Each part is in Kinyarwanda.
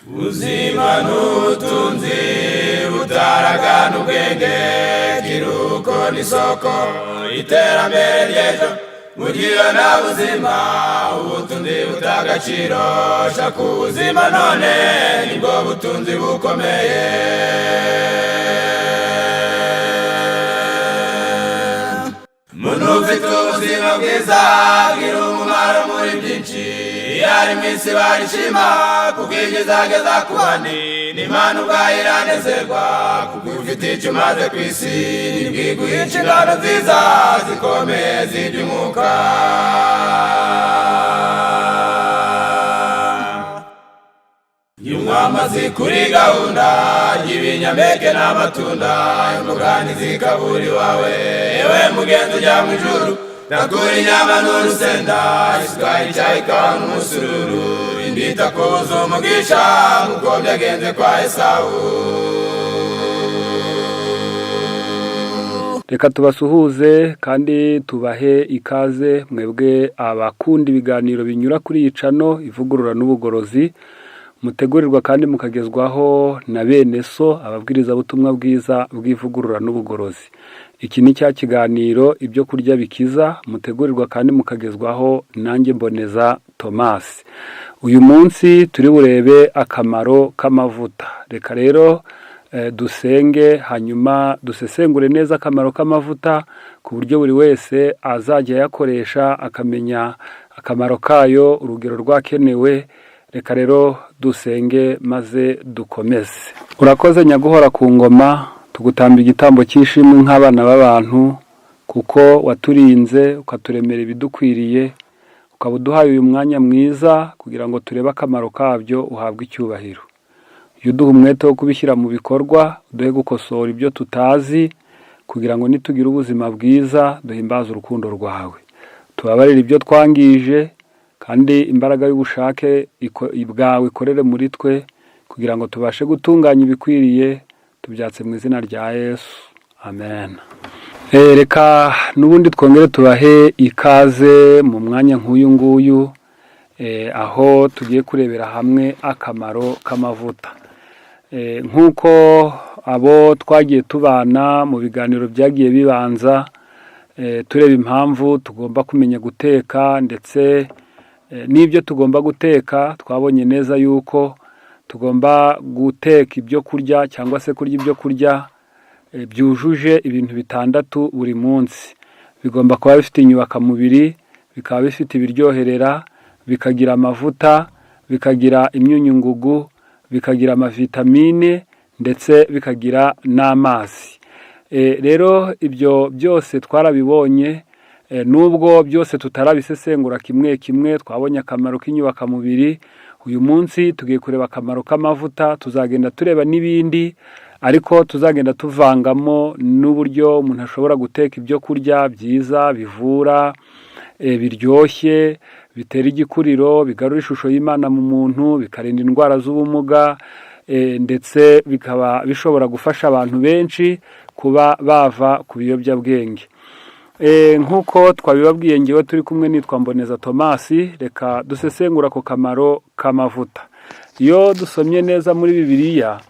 Ubuzima n'ubutunzi butaragana ubwenge, kiruko n'isoko iterambere ry'ejo. Mugira nta buzima, ubutunzi butagaciro. Shaka ubuzima none, nibwo butunzi bukomeye. Muntu ufite ubuzima bwiza agira umumaro muri byinshi. Iyo ari mu isi barishima, kuko ibyo izageza ku bandi n'Imana ubwayo iranezerwa, kuko ufite icyo umaze ku isi. Nibwiguha inshingano nziza zikomeye z'iby'umwuka. Nywa amazi kuri gahunda y'ibinyampeke n'amatunda, imboga ntizikabura iwawe. Yewe mugenzi ujya mu ijuru, takura inyama n'urusenda, isukari, icyayi, ikawa n'umusururu. Indi itakubuza umugisha nk'uko byagenze kwa Esawu. Reka tubasuhuze kandi tubahe ikaze mwebwe abakunda ibiganiro binyura kuri iyi cano Ivugurura n'Ubugorozi, mutegurirwa kandi mukagezwaho na bene so ababwirizabutumwa bwiza bw'ivugurura n'ubugorozi. Iki ni cya kiganiro Ibyo Kurya Bikiza, mutegurirwa kandi mukagezwaho nanjye Mboneza Thomas. Uyu munsi turi burebe akamaro k'amavuta. Reka rero dusenge, hanyuma dusesengure neza akamaro k'amavuta ku buryo buri wese azajya ayakoresha akamenya akamaro kayo, urugero rwakenewe. Reka rero dusenge maze dukomeze. Urakoze nyaguhora ku ngoma, tugutamba igitambo cy'ishimwe nk'abana b'abantu, kuko waturinze ukaturemera ibidukwiriye, ukaba uduhaye uyu mwanya mwiza kugira ngo turebe akamaro kabyo, uhabwe icyubahiro. Jya uduha umwete wo kubishyira mu bikorwa, uduhe gukosora ibyo tutazi, kugira ngo nitugira ubuzima bwiza duhimbaze urukundo rwawe. Tubabarire ibyo twangije, kandi imbaraga y'ubushake bwawe ikorere muri twe, kugira ngo tubashe gutunganya ibikwiriye. Tubyatse mu izina rya Yesu, amen. Reka n'ubundi twongere tubahe ikaze mu mwanya nk'uyu nguyu, aho tugiye kurebera hamwe akamaro k'amavuta. Nk'uko abo twagiye tubana mu biganiro byagiye bibanza, tureba impamvu tugomba kumenya guteka ndetse n'ibyo tugomba guteka, twabonye neza yuko tugomba guteka ibyo kurya cyangwa se kurya ibyo kurya byujuje ibintu bitandatu buri munsi. Bigomba kuba bifite inyubakamubiri, bikaba bifite ibiryoherera, bikagira amavuta, bikagira imyunyungugu, bikagira amavitamine, ndetse bikagira n'amazi. Rero ibyo byose twarabibonye, nubwo byose tutarabisesengura kimwe kimwe. Twabonye akamaro k'inyubakamubiri. Uyu munsi tugiye kureba akamaro k'amavuta, tuzagenda tureba n'ibindi, ariko tuzagenda tuvangamo n'uburyo umuntu ashobora guteka ibyo kurya byiza bivura, biryoshye, bitera igikuriro, bigarura ishusho y'Imana mu muntu, bikarinda indwara z'ubumuga, ndetse bikaba bishobora gufasha abantu benshi kuba bava ku biyobyabwenge. Nk'uko twabibabwiye, ngewe turi kumwe nitwa Mboneza Thomas. Reka dusesengura ako kamaro k'amavuta. Iyo dusomye neza muri Bibiliya,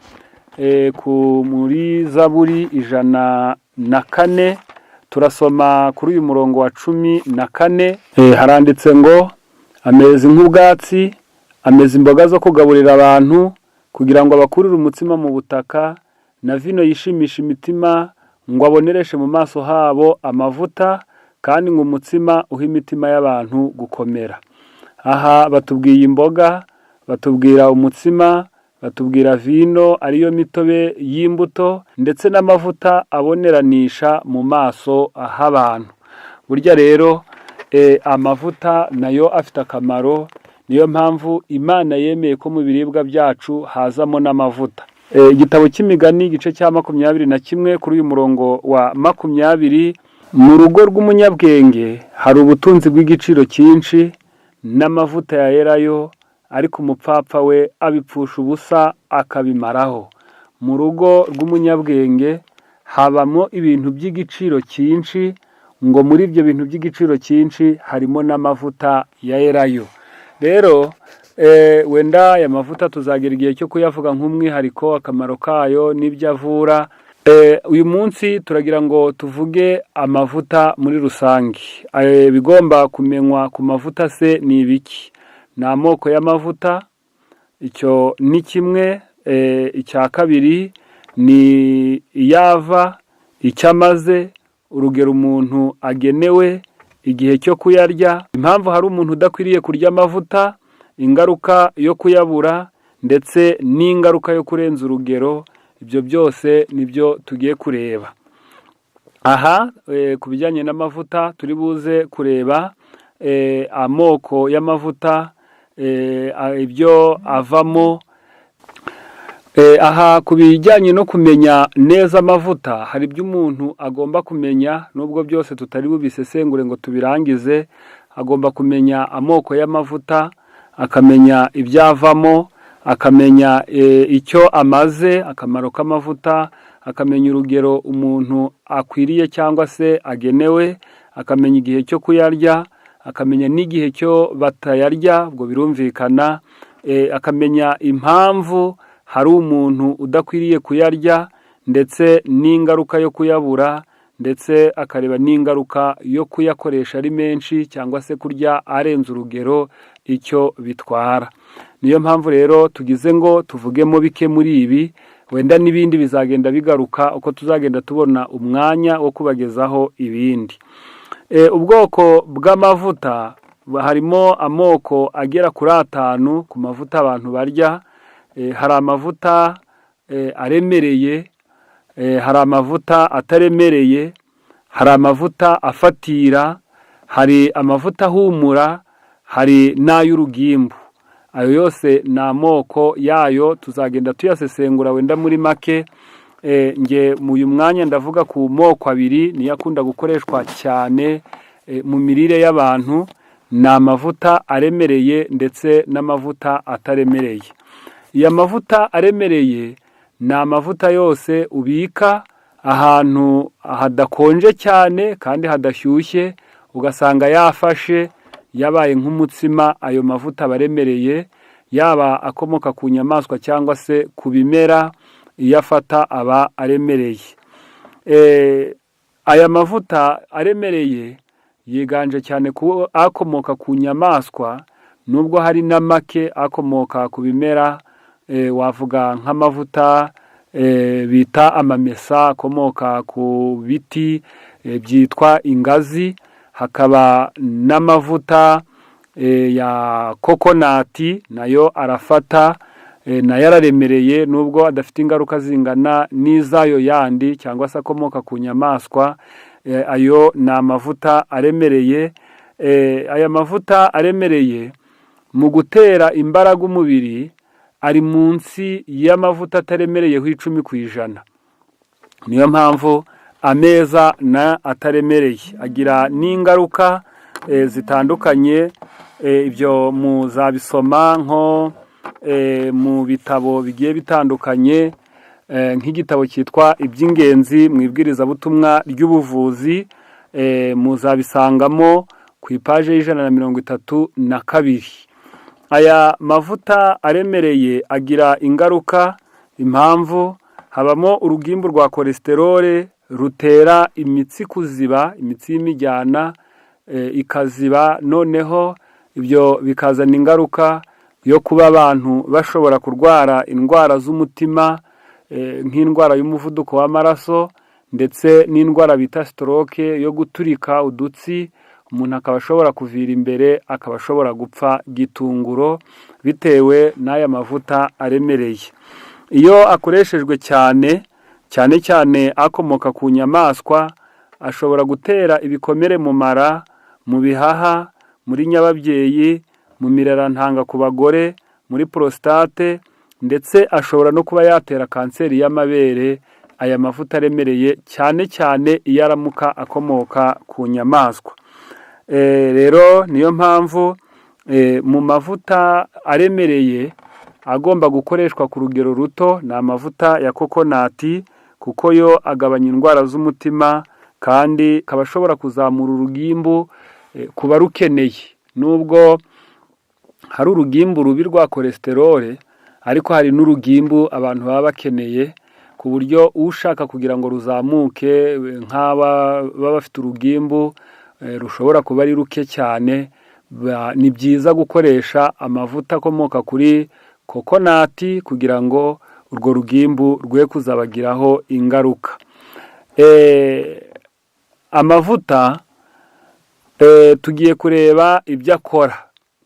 muri Zaburi 104, turasoma kuri uyu murongo wa 14, haranditse ngo: ameze nk'ubwatsi, ameze imboga zo kugaburira abantu, kugira ngo abakurire umutsima mu butaka, na vino yishimisha imitima, ngo abonereshe mu maso habo amavuta, kandi ngo umutsima uhe imitima y'abantu gukomera. Aha batubwiye imboga, batubwira umutsima, batubwira vino ariyo mitobe y'imbuto, ndetse n'amavuta aboneranisha mu maso h'abantu. Burya rero amavuta nayo afite akamaro, niyo mpamvu Imana yemeye ko mu biribwa byacu hazamo n'amavuta. Igitabo cy'Imigani, igice cya 21, kuri uyu murongo wa 20: mu rugo rw'umunyabwenge hari ubutunzi bw'igiciro cyinshi n'amavuta ya elayo, ariko umupfapfa we abipfusha ubusa akabimaraho. Mu rugo rw'umunyabwenge habamo ibintu by'igiciro cyinshi, ngo muri ibyo bintu by'igiciro cyinshi harimo n'amavuta ya elayo. Rero Wenda aya mavuta tuzagera igihe cyo kuyavuga nk'umwihariko, akamaro kayo n'ibyo avura. Uyu munsi turagira ngo tuvuge amavuta muri rusange. Ibigomba kumenywa ku mavuta se ni ibiki? Ni amoko y'amavuta, icyo ni kimwe. Icya kabiri ni iyava, icyo amaze, urugero umuntu agenewe, igihe cyo kuyarya, impamvu hari umuntu udakwiriye kurya amavuta, ingaruka yo kuyabura, ndetse n'ingaruka yo kurenza urugero. Ibyo byose nibyo tugiye kureba aha. Ku bijyanye n'amavuta, turi buze kureba amoko y'amavuta, ibyo avamo. Aha ku bijyanye no kumenya neza amavuta, hari ibyo umuntu agomba kumenya, nubwo byose tutari bubisesengure ngo tubirangize. Agomba kumenya amoko y'amavuta, akamenya ibyo avamo, akamenya icyo amaze, akamaro k'amavuta, akamenya urugero umuntu akwiriye cyangwa se agenewe, akamenya igihe cyo kuyarya, akamenya n'igihe cyo batayarya, ubwo birumvikana, akamenya impamvu hari umuntu udakwiriye kuyarya, ndetse n'ingaruka yo kuyabura, ndetse akareba n'ingaruka yo kuyakoresha ari menshi cyangwa se kurya arenze urugero, icyo bitwara. Niyo mpamvu rero tugize ngo tuvugemo bike muri ibi, wenda n'ibindi bizagenda bigaruka uko tuzagenda tubona umwanya wo kubagezaho ibindi. Ubwoko bw'amavuta, harimo amoko agera kuri atanu ku mavuta abantu barya. Hari amavuta aremereye, hari amavuta ataremereye, hari amavuta afatira, hari amavuta ahumura, hari n'ay'urugimbu. Ayo yose ni amoko yayo, tuzagenda tuyasesengura wenda muri make. Nge mu uyu mwanya ndavuga ku moko abiri niyo akunda gukoreshwa cyane mu mirire y'abantu: ni amavuta aremereye ndetse n'amavuta ataremereye. Iya mavuta aremereye ni amavuta yose ubika ahantu hadakonje cyane kandi hadashyushye, ugasanga yafashe, yabaye nk'umutsima. Ayo mavuta aba aremereye, yaba akomoka ku nyamaswa cyangwa se ku bimera, iyo afata aba aremereye. Aya mavuta aremereye yiganje cyane ku akomoka ku nyamaswa, nubwo hari na make akomoka ku bimera. Wavuga nk'amavuta bita amamesa akomoka ku biti byitwa ingazi, hakaba n'amavuta ya coconut, nayo arafata, nayo araremereye, nubwo adafite ingaruka zingana n'iz'ayo yandi cyangwa se akomoka ku nyamaswa. Ayo ni amavuta aremereye. Aya mavuta aremereye mu gutera imbaraga umubiri ari munsi y'amavuta ataremereyeho 10%. Niyo mpamvu ameza na ataremereye agira n'ingaruka zitandukanye. Ibyo muzabisoma nko mu bitabo bigiye bitandukanye, nk'igitabo cyitwa "Iby'ingenzi mu ibwirizabutumwa ry'ubuvuzi", muzabisangamo ku ipaje y'132. Aya mavuta aremereye agira ingaruka. Impamvu, habamo urugimbu rwa cholesterol rutera imitsi kuziba, imitsi y'imijyana ikaziba, noneho ibyo bikazana ingaruka yo kuba abantu bashobora kurwara indwara z'umutima, nk'indwara y'umuvuduko w'amaraso, ndetse n'indwara bita stroke yo guturika udutsi, umuntu akaba ashobora kuvira imbere, akaba ashobora gupfa gitunguro bitewe n'aya mavuta aremereye. Iyo akoreshejwe cyane, cyane cyane akomoka ku nyamaswa, ashobora gutera ibikomere mu mara, mu bihaha, muri nyababyeyi, mu mirerantanga ku bagore, muri prostate, ndetse ashobora no kuba yatera kanseri y'amabere. Aya mavuta aremereye, cyane cyane iyo aramuka akomoka ku nyamaswa. Rero niyo mpamvu mu mavuta aremereye agomba gukoreshwa ku rugero ruto ni amavuta ya coconut, kuko yo agabanya indwara z'umutima kandi akaba ashobora kuzamura urugimbu ku barukeneye, nubwo Hari urugimbu rubi rwa cholesterol, ariko hari n'urugimbu abantu baba bakeneye, ku buryo ushaka kugira ngo ruzamuke, nk'aba baba bafite urugimbu rushobora kuba ari ruke cyane, ni byiza gukoresha amavuta akomoka kuri coconut kugira ngo urwo rugimbu rwe kuzabagiraho ingaruka. Amavuta tugiye kureba ibyo akora,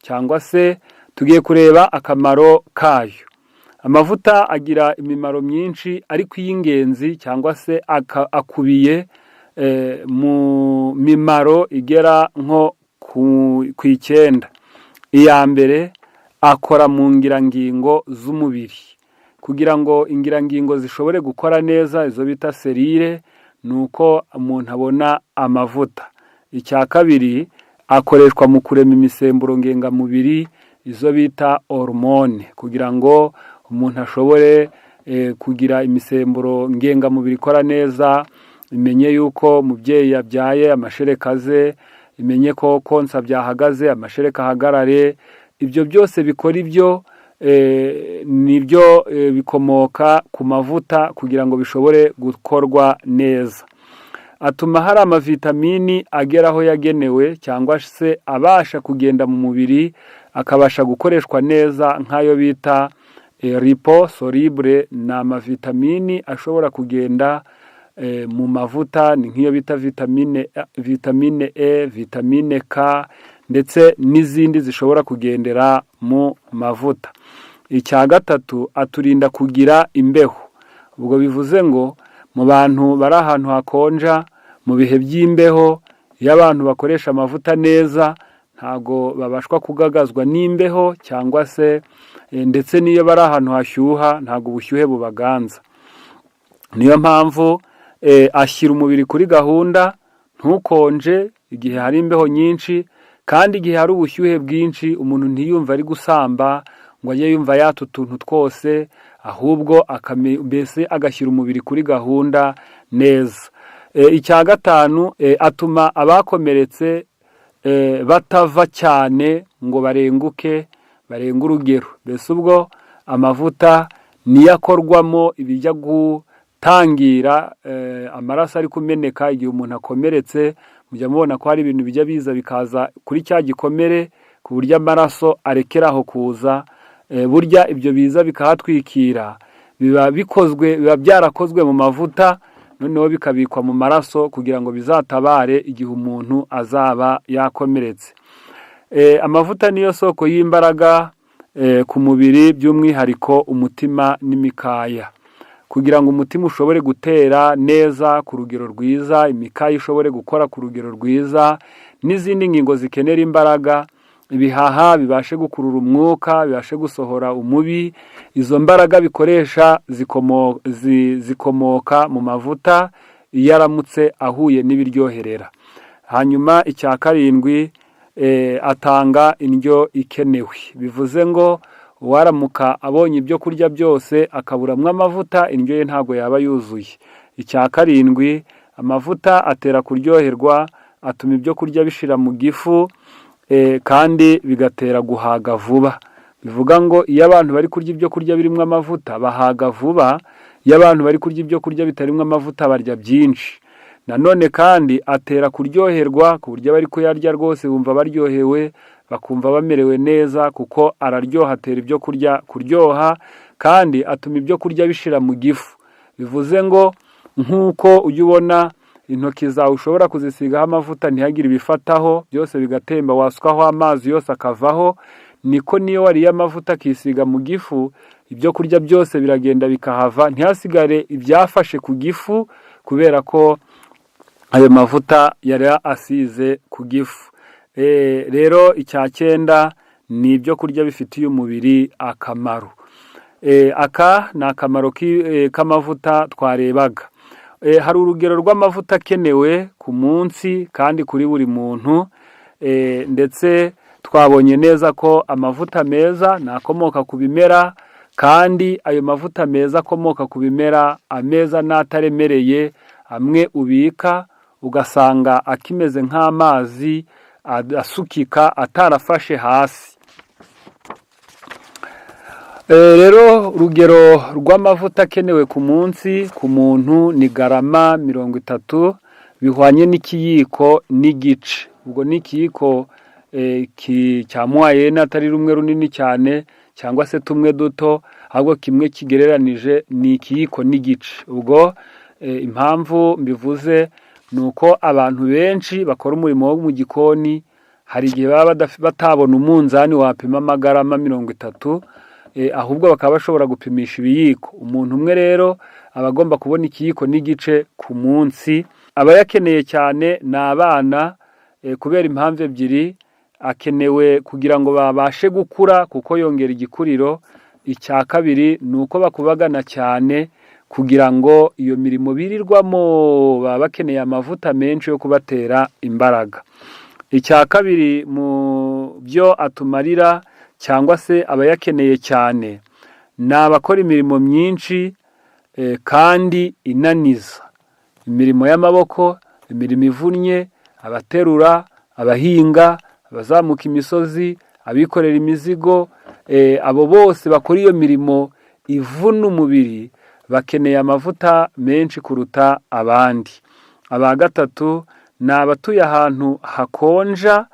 cyangwa se tugiye kureba akamaro kayo. Amavuta agira imimaro myinshi, ariko iy'ingenzi cyangwa se akubiye mu mimaro igera nko ku 9. Iya mbere, akora mu ngirangingo z'umubiri. Kugira ngo ingirangingo zishobore gukora neza, izo bita cellules, ni uko umuntu abona amavuta. Icya kabiri, akoreshwa mu kurema imisemburo ngengamubiri, izo bita hormones, kugira ngo umuntu ashobore kugira imisemburo ngengamubiri ikora neza, imenye yuko umubyeyi yabyaye amashereka aze, imenye ko konsa byahagaze, amashereka ahagarare. Ibyo byose bikora ibyo nibyo bikomoka ku mavuta kugira ngo bishobore gukorwa neza. Atuma hari amavitamini agera aho yagenewe, cyangwa se abasha kugenda mu mubiri akabasha gukoreshwa neza, nk'ayo bita liposoluble. Ni amavitamini ashobora kugenda mu mavuta, ni nk'iyo bita vitamine E, vitamine K, ndetse n'izindi zishobora kugendera mu mavuta. Icya gatatu, aturinda kugira imbeho. Ubwo bivuze ngo mu bantu bari ahantu hakonja mu bihe by'imbeho, iyo abantu bakoresha amavuta neza, ntabwo babashwa kugagazwa n'imbeho, cyangwa se ndetse n'iyo bari ahantu hashyuha, ntabwo ubushyuhe bubaganza. Niyo mpamvu ashyira umubiri kuri gahunda, ntukonje igihe hari imbeho nyinshi, kandi igihe hari ubushyuhe bwinshi umuntu ntiyumve ari gusamba ngo ajye yumva yata utuntu twose, ahubwo mbese agashyira umubiri kuri gahunda neza. Icya gatanu, atuma abakomeretse batava cyane ngo barenguke, barenge urugero. Mbese ubwo amavuta niyo akorwamo ibijya gutangira amaraso ari kumeneka igihe umuntu akomeretse. Mujya mubona ko hari ibintu bijya biza bikaza kuri cya gikomere ku buryo amaraso arekeraho kuza. Burya ibyo biza bikahatwikira biba bikozwe, biba byarakozwe mu mavuta, noneho bikabikwa mu maraso kugira ngo bizatabare igihe umuntu azaba yakomeretse. Amavuta niyo soko y'imbaraga ku mubiri, by'umwihariko umutima n'imikaya. Kugira ngo umutima ushobore gutera neza ku rugero rwiza, imikaya ishobore gukora ku rugero rwiza, n'izindi ngingo zikenera imbaraga, ibihaha bibashe gukurura umwuka, bibashe gusohora umubi, izo mbaraga bikoresha zikomoka mu mavuta iyo aramutse ahuye n'ibiryoherera. Hanyuma icya karindwi, atanga indyo ikenewe. Bivuze ngo uwaramuka abonye ibyo kurya byose akaburamwo amavuta, indyo ye ntabwo yaba yuzuye. Icya karindwi, amavuta atera kuryoherwa, atuma ibyo kurya bishira mu gifu, kandi bigatera guhaga vuba. Bivuga ngo iyo abantu bari kurya ibyo kurya birimo amavuta bahaga vuba, iyo abantu bari kurya ibyo kurya bitarimo amavuta barya byinshi. Nanone kandi atera kuryoherwa, ku buryo abari kuyarya rwose bumva baryohewe, bakumva bamerewe neza, kuko araryoha, atera ibyo kurya kuryoha, kandi atuma ibyo kurya bishira mu gifu. Bivuze ngo nk'uko ujya ubona intoki zawe ushobora kuzisigaho amavuta ntihagire ibifataho, byose bigatemba, wasukaho amazi yose akavaho, niko niyo wariye amavuta akisiga mu gifu, ibyo kurya byose biragenda bikahava, ntihasigare ibyafashe ku gifu, kubera ko ayo mavuta yari asize ku gifu. Rero icya cyenda ni ibyo kurya bifitiye umubiri akamaro. Aka ni akamaro k'amavuta twarebaga. Hari urugero rw'amavuta akenewe ku munsi kandi kuri buri muntu, ndetse twabonye neza ko amavuta meza ni akomoka ku bimera, kandi ayo mavuta meza akomoka ku bimera, ameza n'ataremereye, amwe ubika ugasanga akimeze nk'amazi asukika atarafashe hasi. Rero urugero rw'amavuta akenewe ku munsi ku muntu ni garama 30, bihwanye n'ikiyiko n'igice. Ubwo ni ikiyiko cya moyenne, atari rumwe runini cyane cyangwa se tumwe duto, ahubwo kimwe kigereranije ni ikiyiko n'igice. Ubwo impamvu mbivuze ni uko abantu benshi bakora umurimo wo mu gikoni hari igihe baba batabona umunzani wapima amagarama 30, ahubwo bakaba bashobora gupimisha ibiyiko. Umuntu umwe rero aba agomba kubona ikiyiko n'igice ku munsi. Abayakeneye cyane ni abana, kubera impamvu ebyiri: akenewe kugira ngo babashe gukura kuko yongera igikuriro. Icya kabiri ni uko bakubagana cyane, kugira ngo iyo mirimo birirwamo baba bakeneye amavuta menshi yo kubatera imbaraga. Icya kabiri mu byo atumarira cyangwa se abayakeneye cyane ni abakora imirimo myinshi kandi inaniza, imirimo y'amaboko, imirimo ivunnye, abaterura, abahinga, abazamuka imisozi, abikorera imizigo. Abo bose bakora iyo mirimo ivuna umubiri bakeneye amavuta menshi kuruta abandi. Aba gatatu ni abatuye ahantu hakonja.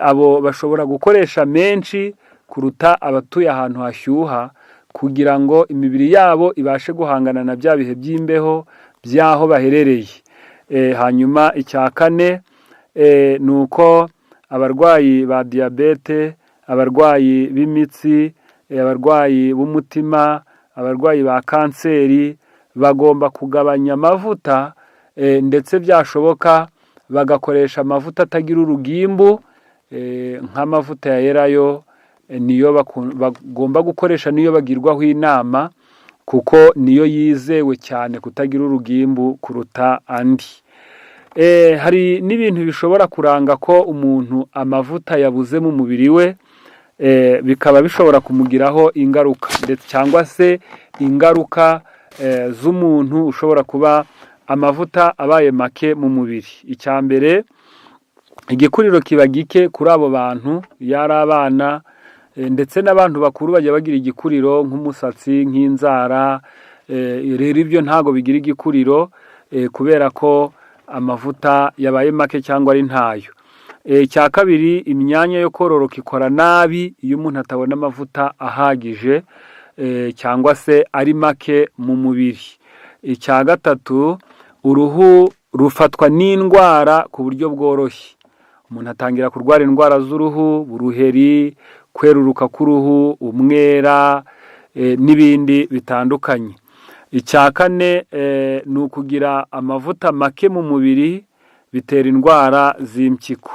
Abo bashobora gukoresha menshi kuruta abatuye ahantu hashyuha, kugira ngo imibiri yabo ibashe guhangana na bya bihe by'imbeho by'aho baherereye. Hanyuma icya kane ni uko abarwayi ba diyabete, abarwayi b'imitsi, abarwayi b'umutima, abarwayi ba kanseri bagomba kugabanya amavuta, ndetse byashoboka bagakoresha amavuta atagira urugimbu, nk'amavuta ya elayo niyo bagomba gukoresha, niyo bagirwaho inama, kuko niyo yizewe cyane kutagira urugimbu kuruta andi. Hari n'ibintu bishobora kuranga ko umuntu amavuta yabuze mu mubiri we, bikaba bishobora kumugiraho ingaruka, ndetse cyangwa se ingaruka z'umuntu ushobora kuba amavuta abaye make mu mubiri. Icya mbere, igikuriro kiba gike kuri abo bantu, iyo ari abana ndetse n'abantu bakuru bajya bagira igikuriro nk'umusatsi, nk'inzara. Rero ibyo ntabwo bigira igikuriro kubera ko amavuta yabaye make cyangwa ari ntayo. Icya kabiri, imyanya yo kororoka ikora nabi iyo umuntu atabona amavuta ahagije cyangwa se ari make mu mubiri. Icya gatatu, uruhu rufatwa n'indwara ku buryo bworoshye. Umuntu atangira kurwara indwara z'uruhu, uruheri, kweruruka k'uruhu, umwera n'ibindi bitandukanye. Icya kane ni ukugira amavuta make mu mubiri bitera indwara z'impyiko.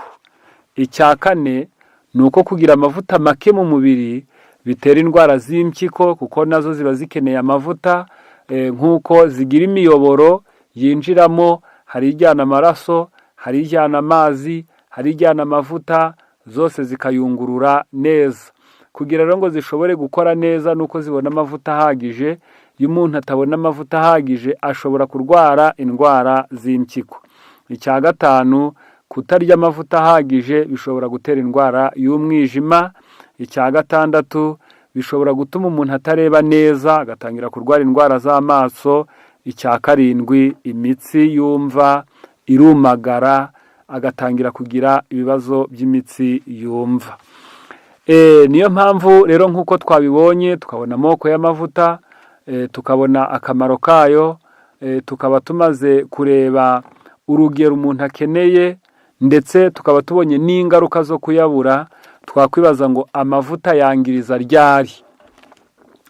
Icya kane ni uko kugira amavuta make mu mubiri bitera indwara z'impyiko, kuko nazo ziba zikeneye amavuta. Nk'uko zigira imiyoboro yinjiramo, hari ijyana amaraso, hari ijyana amazi, hari ijyana amavuta, zose zikayungurura neza. Kugira rero ngo zishobore gukora neza nuko zibona amavuta ahagije. Iyo umuntu atabona amavuta ahagije ashobora kurwara indwara z'impyiko. Icya gatanu, kutarya amavuta ahagije bishobora gutera indwara y'umwijima. Icya gatandatu, bishobora gutuma umuntu atareba neza, agatangira kurwara indwara z'amaso. Icya karindwi, imitsi yumva irumagara, agatangira kugira ibibazo by'imitsi yumva. Niyo mpamvu rero, nk'uko twabibonye, tukabona amoko y'amavuta, tukabona akamaro kayo, tukaba tumaze kureba urugero umuntu akeneye, ndetse tukaba tubonye n'ingaruka zo kuyabura, twakwibaza ngo amavuta yangiriza ryari?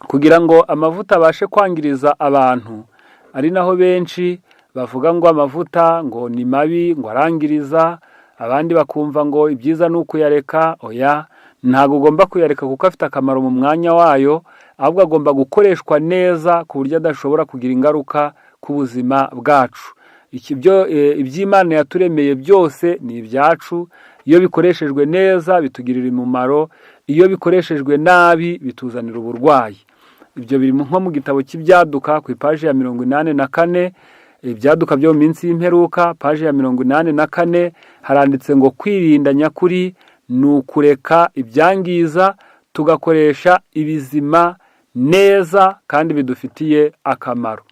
Kugira ngo amavuta abashe kwangiriza abantu, ari naho benshi bavuga ngo amavuta ngo ni mabi, ngo arangiriza, abandi bakumva ngo ibyiza ni ukuyareka. Oya, ntabwo ugomba kuyareka kuko afite akamaro mu mwanya wayo, ahubwo agomba gukoreshwa neza ku buryo adashobora kugira ingaruka ku buzima bwacu. Iby'Imana yaturemeye byose ni ibyacu. Iyo bikoreshejwe neza bitugirira umumaro, iyo bikoreshejwe nabi bituzanira uburwayi. Ibyo biri nko mu gitabo cy'Ibyaduka ku ipaji ya 84, Ibyaduka byo mu minsi y'imperuka, paji ya 84, haranditse ngo kwirinda nyakuri ni ukureka ibyangiza, Tugakoresha ibizima neza kandi bidufitiye akamaro.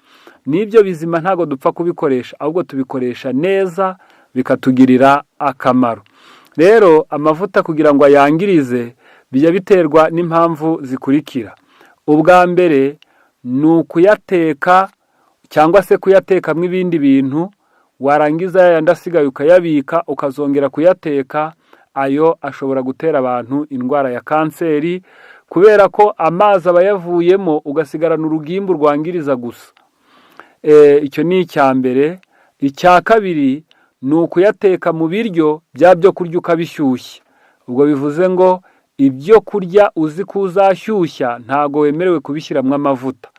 N'ibyo bizima ntabwo dupfa kubikoresha, ahubwo tubikoresha neza bikatugirira akamaro. Rero amavuta kugira ngo ayangirize bijya biterwa n'impamvu zikurikira: ubwa mbere ni ukuyateka cyangwa se kuyatekamo ibindi bintu, warangiza yayandi asigaye ukayabika, ukazongera kuyateka. Ayo ashobora gutera abantu indwara ya kanseri, kubera ko amazi aba yavuyemo, ugasigarana urugimbu rwangiriza gusa. Icyo ni icya mbere. Icya kabiri ni ukuyateka mu biryo, bya byo kurya ukabishyushya. Ubwo bivuze ngo ibyo kurya uzi ko uzashyushya ntabwo wemerewe kubishyiramo amavuta.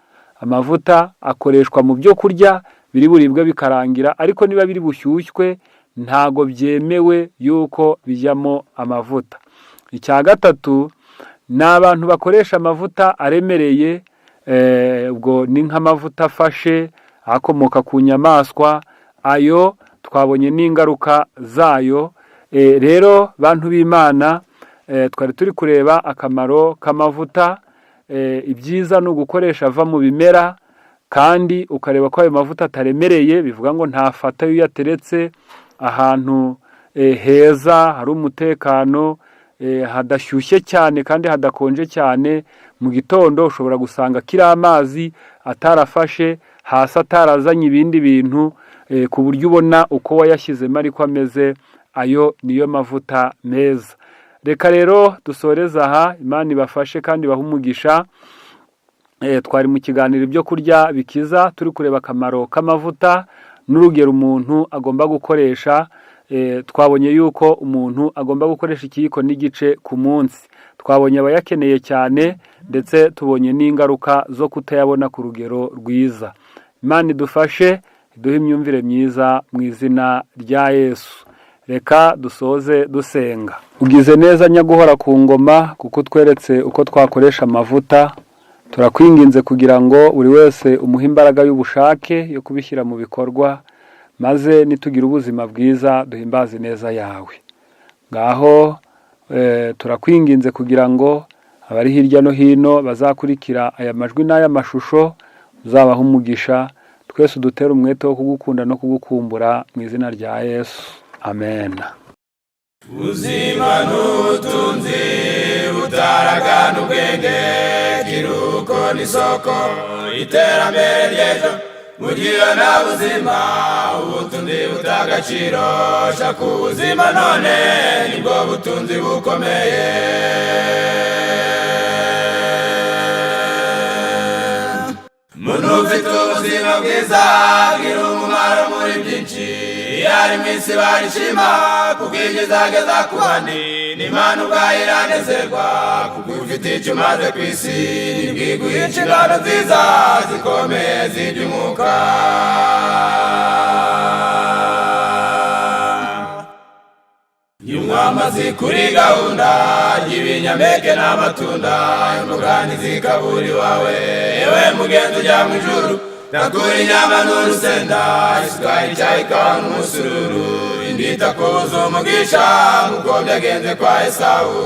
Amavuta akoreshwa mu byo kurya biri buribwe bikarangira, ariko niba biri bushyushywe ntabwo byemewe yuko bijyamo amavuta. Icya gatatu ni abantu bakoresha amavuta aremereye. Ubwo ni nk'amavuta afashe akomoka ku nyamaswa, ayo twabonye n'ingaruka zayo. Rero bantu b'Imana, twari turi kureba akamaro k'amavuta. Ibyiza ni ugukoresha ava mu bimera, kandi ukareba ko ayo mavuta ataremereye, bivuga ngo ntafata iyo uyateretse ahantu heza hari umutekano, hadashyushye cyane kandi hadakonje cyane. Mu gitondo ushobora gusanga kiri amazi atarafashe hasi, atarazanye ibindi bintu, ku buryo ubona uko wayashyizemo ariko ameze. Ayo niyo mavuta meza. Reka rero dusoreze aha. Imana ibafashe kandi ibahe umugisha. Twari mu kiganiro Ibyo Kurya Bikiza, turi kureba akamaro k'amavuta n'urugero umuntu agomba gukoresha. Twabonye yuko umuntu agomba gukoresha ikiyiko n'igice ku munsi. Twabonye abayakeneye cyane, ndetse tubonye n'ingaruka zo kutayabona ku rugero rwiza. Imana idufashe, iduhe imyumvire myiza mu izina rya Yesu. Reka dusoze dusenga. Ugize neza nyaguhora ku ngoma, kuko utweretse uko twakoresha amavuta. Turakwinginze kugira ngo buri wese umuhe imbaraga y'ubushake yo kubishyira mu bikorwa, maze nitugira ubuzima bwiza duhimbaze ineza yawe. Ngaho turakwinginze kugira ngo abari hirya no hino bazakurikira aya majwi n'aya mashusho uzabaha umugisha. Twese udutere umwete wo kugukunda no kugukumbura, mu izina rya Yesu, amen. Ubuzima n'ubutunzi butaragana ubwenge, kiruhuko n'isoko iterambere ry'ejo. Mu gihe nta buzima, ubutunzi buta agaciro. Shaka ubuzima none, nibwo butunzi bukomeye. Muntu ufite ubuzima bwiza agira umumaro muri byinshi. Iyo ari mu isi barishima, kuko ibyo izageza ku bandi. N'Imana ubwayo iranezerwa kuko ufite icyo umaze ku isi. Nibwiguye inshingano nziza zikomeye z'iby'umwuka. Nywa amazi kuri gahunda y'ibinyampeke n'amatunda, imboga ntizikabura iwawe. Yewe mugenzi ujya mu ijuru, takura inyama n'urusenda, isukari, icyayi, ikawa n'umusururu. Indi itakubuza umugisha nk'uko byagenze kwa Esawu.